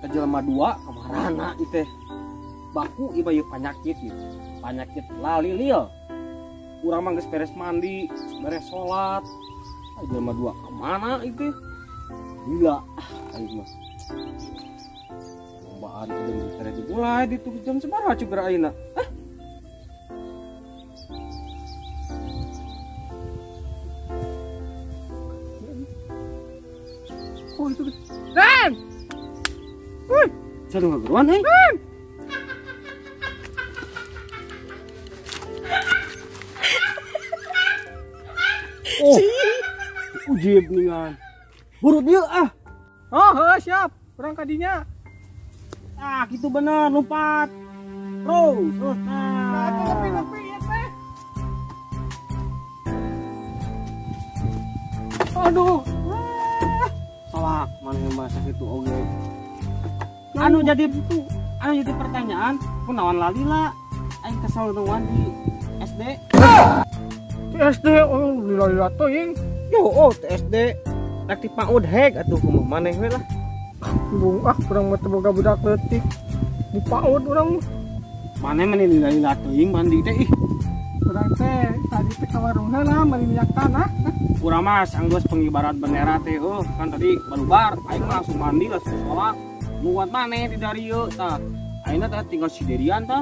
Jelema dua kamarana ieu teh. Baku ieu ieu panyakit ieu. Panyakit lalilil. Urang mah geus beres mandi, beres salat. Jelema dua kamana ieu teh? Gila, aing mah. Lombaan jeung tere dimulai di jam sabaraha cugeura ayeuna? Hah? Oh itu. Dan. Woi, jatuh ngageruan euy. Oh. Ujib ningan. Burut ieu ah. Oh, heuh siap. Urang ka dinya. Ah, gitu bener, lompat. Terus, terus. Nah, lebih-lebih ieu teh. Aduh. Salak maneh mah sakitu oge. Anu jadi pertanyaan, kunaon lalila aing kesel nungguan di SD. Di SD oh lila-lila teuing. Yo, oh di SD rek di PAUD heg atuh kumaha maneh we lah. Bung ah urang mah teu boga budak leutik. Di PAUD urang maneh mah lila-lila teuing mandi teh ih. Urang teh tadi teh ka warung heula meuli minyak tanah. Urang mah sanggeus pengibaran bendera teh heuh kan tadi balubar aing mah langsung mandi langsung sholat. Nungguan maneh di darieu tah. Ayeuna teh tinggal si Derian tah.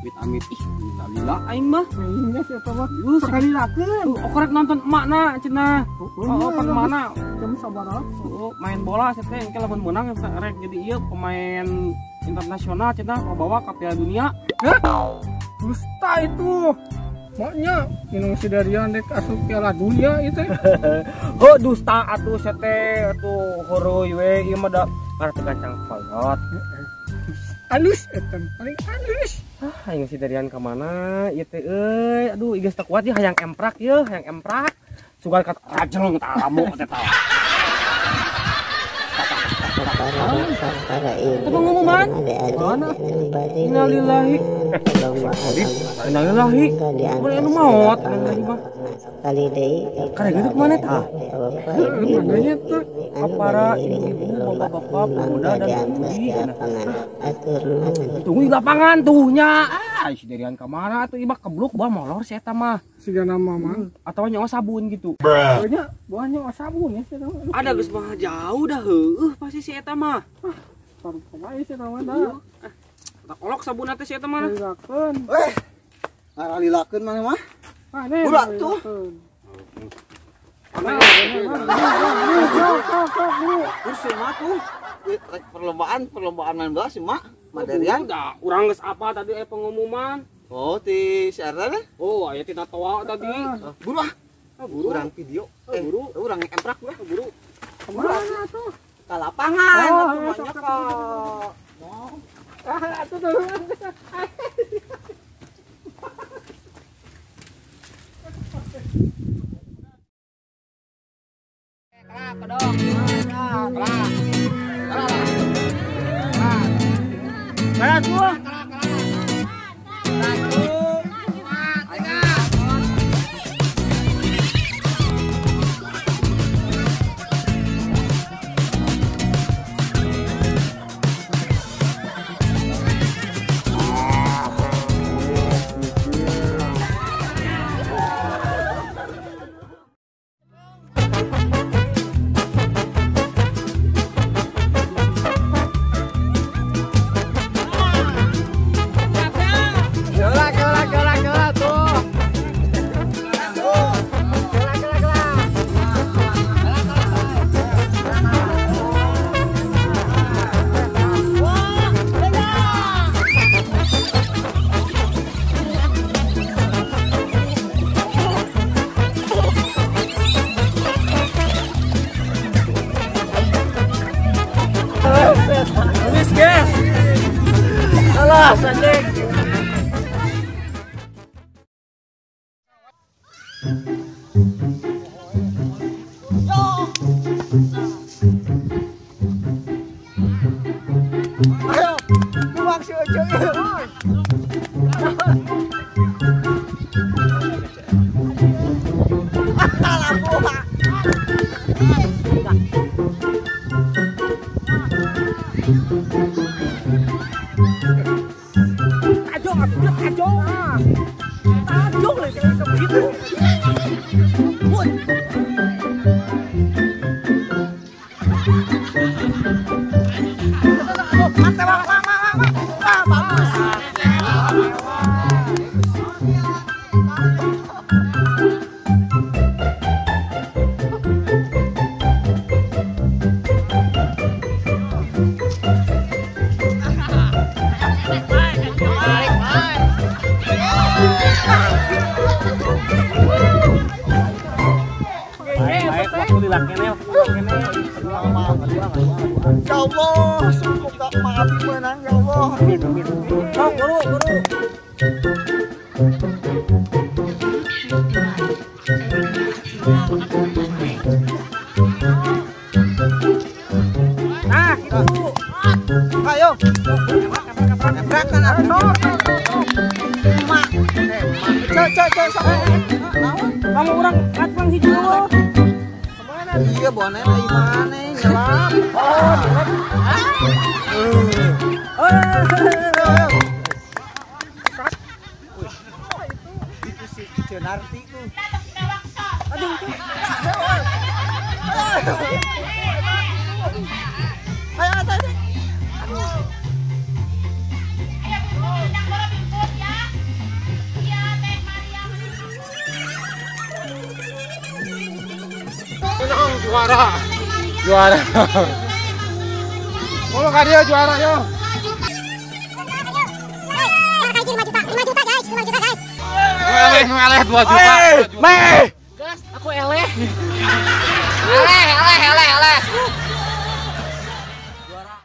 Amit-amit ih lila-lila aing mah. Nya si eta mah sakali lakeun. Okorek nonton emakna cenah. Oh, pan mana? Jam sabaraha? Oh, main bola sia teh engke lamun meunang rek jadi ieu pemain internasional cenah bawa ka Piala Dunia. Hah? Dusta itu. Maknya minum si Derian dek asup Piala Dunia itu. Heuh dusta atuh sia teh atuh heureui we ieu mah da ngarep gancang kolot. Alus eta paling alus. Ah, aing si Derian ka mana ieu teh euy. Aduh, geus teu kuat ieu hayang emprak ieu, hayang emprak. Sugan ka rajeleng tah lamuk teh tah. Apa pengumuman? Mana? Innalillahi. Innalillahi. Mun anu maot anu mah. Karek gitu kemana tah? Mananya tuh para ibu-ibu, bapak-bapak, pemuda dan pemudi. Tunggu di lapangan tuh nya. Ah, si Derian ka mana atuh ieu mah kebluk bah molor si eta mah. Siga nama mah atawa nyawa sabun gitu. Nya, buah nyawa sabun ya si eta mah. Ada geus mah jauh dah heueuh pasti si eta mah. Ah, taruh wae si eta mah dah. Tak kolok sabun teh si eta mah. Lilakeun. Weh. Ngaralilakeun maneh mah. Budak tuh. Terus si mak tuh perlombaan main bola si mak Madarian. Udah, urang geus apa tadi pengumuman. Oh, ti si Arda teh? Oh, aya tina toa tadi. Buru ah. Buru. Urang video. Buru. Urang emprak buru. Buru. Kemana tuh? Ka lapangan atuh banyak ka. Ah, atuh tuh. Kedok. Kelak. Kelak. Kelak tuh. Guys. Alah, anjing. Ayo, buang si Ucu. Lampu. Tajong atuh, tajong. Tajong lagi begitu. Woi. Bagus. Ya Allah, sungguh gak maaf menang ya Allah. Oh, guru, guru. Nah, gitu. Ayo. Gebrak kan atuh. Mak, cek cek sok. Kamu urang ngaceng hiji dulu. Iya, bonen ai maneh nyelam. Oh, nyelam. Itu si Cenarti tuh. Aduh. Ayo, ayo. Juara, juara. Kalau kalian juara yo. 5 juta guys, 5 juta guys. Eleh, 2 juta. Meh. Gas, aku eleh. Eleh, eleh, eleh, eleh. Juara.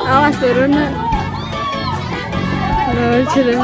Awas turun. Lucu deh.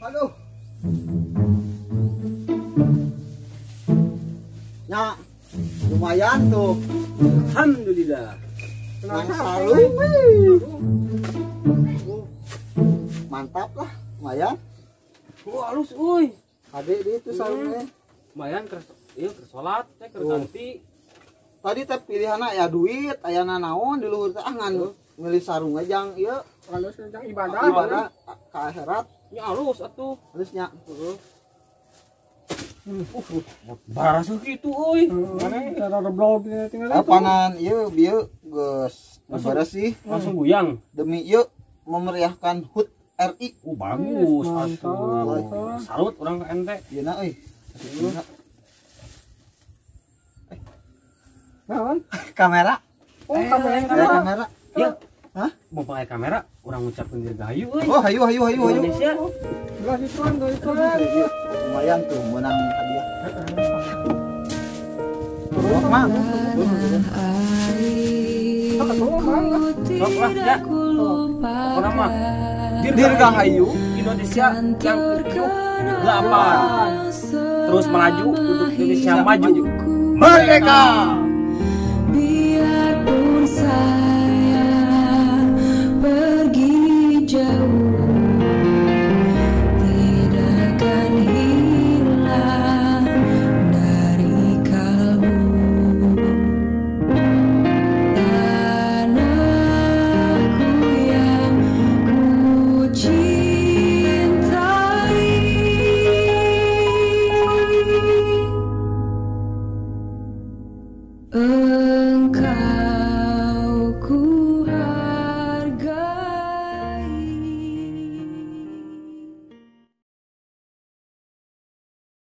Aduh. Ya, lumayan tuh. Alhamdulillah. Nang sarung. Mantap lah, lumayan. Wah, halus euy. Ade di itu sarungnya. Lumayan keur ieu keur salat teh keur ganti. Tadi teh pilihanna ya duit, ayana naon di luhur teh ah ngan milih sarung aja jang ieu. Halus jang ibadah. Ibadah ka akhirat. Nya halus atuh. Halusnya. Heeh. Barasuh kitu euy. Mane cara blog tinggal itu. Apanan ieu bieu geus beres sih. Langsung guyang. Demi ieu memeriahkan HUT RI. Bagus atuh. Salut urang ka ente. Ieu na euy. Naon? Kamera. Oh, kamera. Kamera. Iya. Hah? Mau pakai kamera, urang ngucapkeun dirgahayu euy. Oh, hayu hayu hayu hayu. Indonesia. Belah ituan, belah ituan. Lumayan tuh menang hadiah. Sok mang. Sok lah ya. Pokokna mah Dirgahayu Indonesia yang ke-8. Terus melaju untuk Indonesia maju. Merdeka.